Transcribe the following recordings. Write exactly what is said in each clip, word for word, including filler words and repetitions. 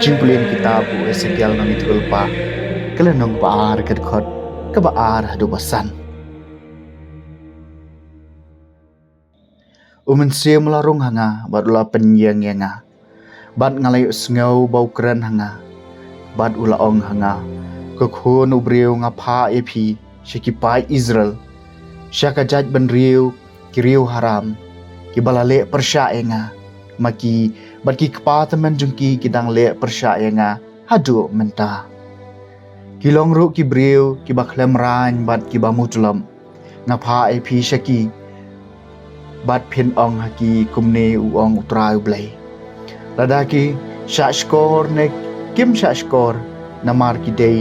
Jingpule na kitab u Esekiel nongïathuhlypa, ka lynnong ba ar, ka dkhot kaba ar haduh ba san. U Mynsiem u la rung ha nga bad u la pynïeng ïa nga, bad nga la ïohsngew ba u kren ha nga, bad u la ong ha nga, Ko khun u briew, nga phah ïa phi sha ki paid Israel, sha ka jaitbynriew ki riew haram, kiba la leh pyrshah ïa nga, ma ki bad ki kpa tymmen jong ki ki dang leh pyrshah ïa nga haduh mynta. Ki long ruh ki briew kiba khlem raiñ bad kiba mutulop. Nga phah ïa phi sha ki, bad phin ong ha ki, 'Kumne u ong U Trai U Blei.' Lada ki shah shkor ne kim shah shkor, namar ki dei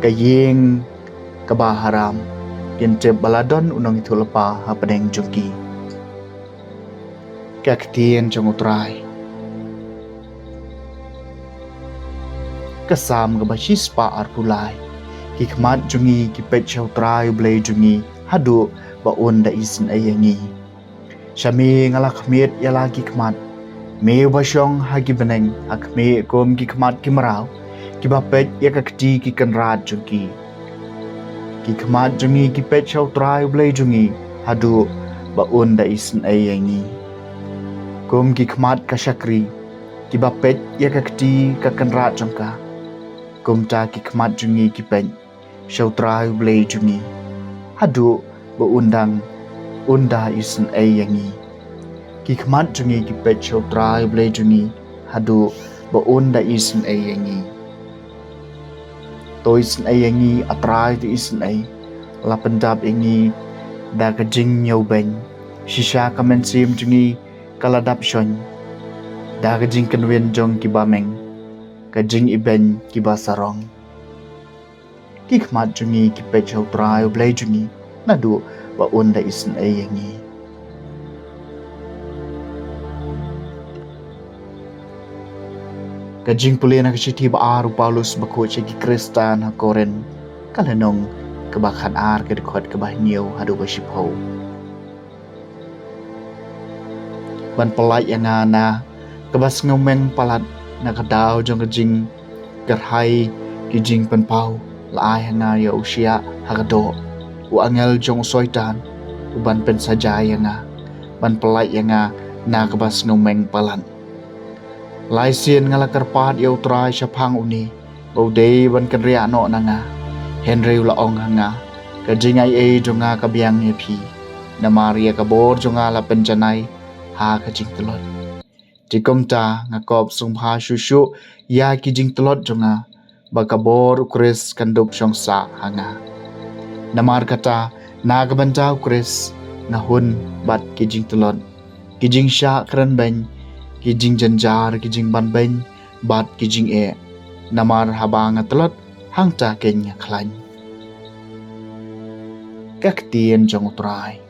ka ïing kaba haram, kin tip ba la don u nongïathuhlypa hapdeng jong ki. Ka ktien jong U Trai. Ka Salm kaba shispah arphew lai. Ki khmat jong ngi ki peit sha U Trai U Blei jong ngi, haduh ba un da isynei ïa ngi. Sha me nga la khmied ïa la ki khmat, me uba shong ha ki bneng, ha khmih kum ki khmat ki mraw kiba peit ïa ka kti ki kynrad jong ki. Ki khmat jong ngi ki peit sha U Trai U Blei jong ngi, haduh ba un da isynei ïa ngi. Kum ki khmat ka shakri kiba peit ïa ka kti ka kynrad jong ka, kumta ki khmat jong ngi ki peit sha U Trai U Blei jong ngi, haduh ba un dang, un da isynei ïa ngi. Ki khmat jong ngi ki peit sha U Trai U Blei jong ngi, haduh ba un da isynei ïa ngi. To isynei ïa ngi, A Trai, to isynei. La pyndap ïa ngi da ka jingñiewbeiñ, shisha ka mynsiem jong ngi ka la dap shoiñ, da ka jingkynwin jong kiba meng, ka jingibeiñ kiba sarong. Ki khmat jong ngi ki peit sha U Trai U Blei jong ngi, naduh ba un da isynei ïa ngi. Ka jingpule na ka shithi ba ar u Paulus bakhuid sha ki Khristan ha Korinth, ka lynnong kaba khatar, ka dkhot kaba hynñiew haduh ba shiphew. Ban pyllait ïa nga na kaba sngewmeng palat, na ka daw jong ka jingkyrhai ki jingpynpaw, la ai ha nga ïa u shiah ha ka doh, u angel jong u Soitan, u ban pynsaja ïa nga, ban pyllait ïa nga na kaba sngewmeng palat. Lai sien nga la kyrpad ïa U Trai shaphang une, ba u dei ban kynriah noh na nga. Hynrei u la ong ha nga, Ka jingaiei jong nga ka biang ïa phi, namar ïa ka bor jong nga la pynjanai ha ka jingtlot. Te kumta nga kop sngewbha shuh shuh ïa ki jingtlot jong nga, ba ka bor U Khrist kan dup shong sah ha nga. Namar kata, na ka bynta U Khrist nga hun bad ki jingtlot, ki jingshah krenbeiñ, ki jingjynjar, ki jingbanbeiñ bad ki jingeh. Namar haba nga tlot, hangta keiñ nga khlaiñ. Ka ktien jong U Trai.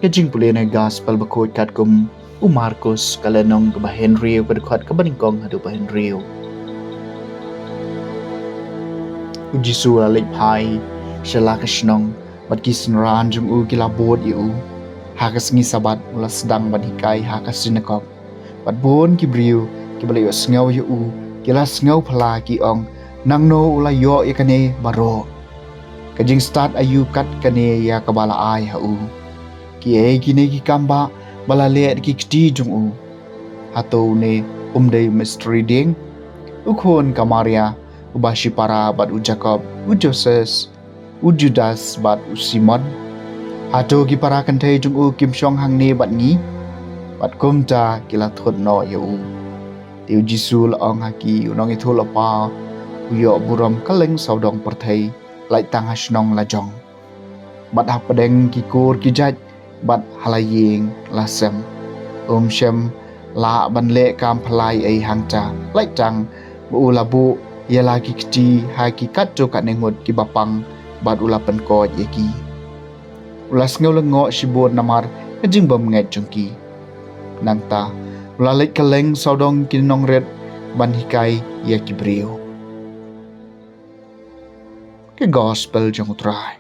Ka jingpule na ka Gospel bakhuid katkum u Markus, ka lynnong kaba hynriew, ka dkhot kaba nyngkong haduh ba hynriew. U Jisu u la leit phai sha la ka shnong, bad ki synran jong u ki la bud ïa u. Ha ka sngi Sabbath u la sdang ban hikai ha ka synagog. Bad bun ki briew kiba la ïohsngew ïa u ki la sngewphylla, ki ong, Nangno u la ïoh ïa kane baroh? Ka jingstad aïu kat kane ïa kaba la ai ha u? Kiei kine ki kambah ba la leh da ki kti jong u? Hato une um dei u mistri dieng, u khun ka Maria, uba shipara bad u Jakob, u Joses, u Judas bad u Simon? Hato ki para kynthei jong u kim shong hangne bad ngi? Bad kumta ki la thut noh ïa u. Te u Jisu u la ong ha ki, U Nongïathuhlypa u ïoh burom kylleng sawdong pyrthei, lait tang ha shnong lajong, bad hapdeng ki kur ki jait, bad ha la ïing la sem. Um shym lah ban leh kam phylla ei hangta, lait tang ba u la buh ïa la ki kti ha ki katto katne ngut kiba pang, bad u la pynkoit ïa ki. U la sngew lyngngoh shibun namar ka jingbymngeit jong ki. Nangta u la leit kylleng sawdong ki nongrit ban hikai ïa ki briew. Ka Gospel jong U Trai.